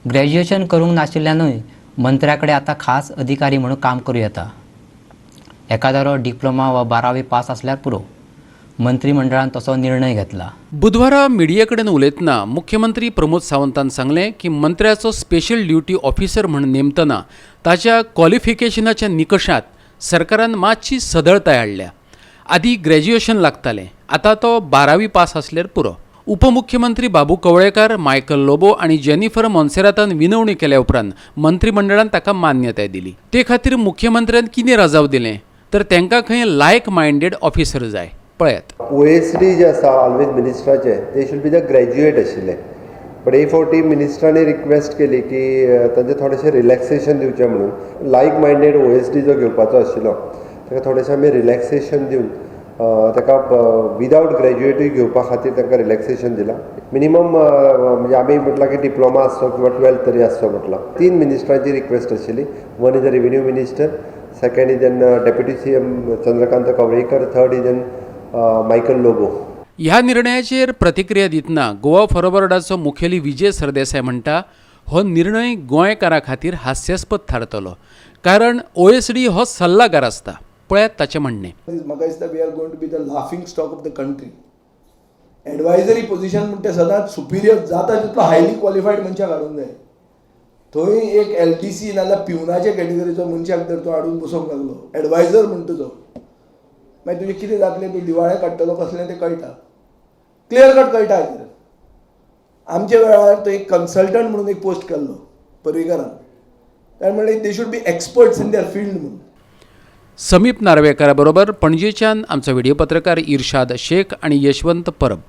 Graduation करूंक नाशिल्ल्यानूय मंत्र्या कडेन आतां खास अधिकारी म्हणून काम करूं येता. एकादरो डिप्लोमा वा बारावी पास आसल्यार पुरो. मंत्रीमंडळान तसो निर्णय घेतला. बुधवारा मिडिया कडेन उलयतना मुख्यमंत्री प्रमोद सावंतान सांगलें की मंत्र्याचो स्पेशल ड्युटी ऑफिसर म्हण नेमतना ताच्या क्वॉलिफिकेशनाच्या निकशांत सरकारान मातशी सदळताय हाडल्या. आदी ग्रॅज्युएशन लागतालें, आतां तो बारावी पास आसल्यार पुरो. उपमुख्यमंत्री बाबू कवळेकार, मायकल लोबो आनी जेनिफर मोन्सेरातान विनवणी केल्या उपरांत मंत्रीमंडळान ताका मान्यताय दिली. ते खातीर मुख्यमंत्र्यान कितें राजाव दिलें तर तांकां खंय लायक मायंडेड ऑफिसर जाय. पळयात. ओएसडी जे आसा ऑलवेज मिनिस्टराचे, they should be the graduate आशिल्ले, बट हे फावटी मिनिस्टरांनी रिक्वेस्ट केली की तांचें थोडेशें रिलॅक्सेशन दिवचें म्हणून. लायक मायंडेड ओएसडी जो घेवपाचो आशिल्लो, ताका थोडेशें आमी रिलॅक्सेशन दिवन ताका विदावट ग्रॅज्युएटूय घेवपा खातीर तांकां रिलॅक्सेशन दिलां. मिनिमम म्हणजे आमी म्हटलां की डिप्लोमा आसचो किंवा ट्वेल्थ तरी आसचो म्हटलां. तीन मिनिस्टरांची रिक्वेस्ट आशिल्ली. One is the revenue minister, second is an deputy CM Chandrakant Kavlekar, third is an Michael Lobo. ह्या निर्णयाचेर प्रतिक्रिया दितना गोवा फॉरवर्डाचो मुखेली विजय सरदेसाय म्हणटा, हो निर्णय गोंयकारां खातीर हास्यास्पद थारतलो, कारण ओएसडी हो सल्लागार आसता. पळयात ताचें म्हणणें. म्हाका दिसता, we are going to be the laughing stock of the country. Advisory position म्हणटा ते सदांच सुपिरियर जाता तितलो हायली क्वॉलिफायड मनशाक हाडूंक जाय. थंय एक एलडीसी नाजाल्यार पिवनाच्या कॅटेगरीचो मनशाक जर तूं हाडून बसोवंक लागलो एडवायजर म्हण तुजो, मागीर तुजें कितें जातलें? तूं दिवाळे काडटलो कसलें तें कळटा, क्लियर कट कळटा हाजेर. आमच्या वेळार तो एक कन्सल्टंट म्हणून एक पोस्ट केल्लो पर्रीकरान. ताणें म्हणलें, they should be experts in their field म्हणून. समीप नार्वेकरा बरोबर पणजेच्यान आमचो व्हिडिओ पत्रकार इर्शाद शेख आणि यशवंत परब.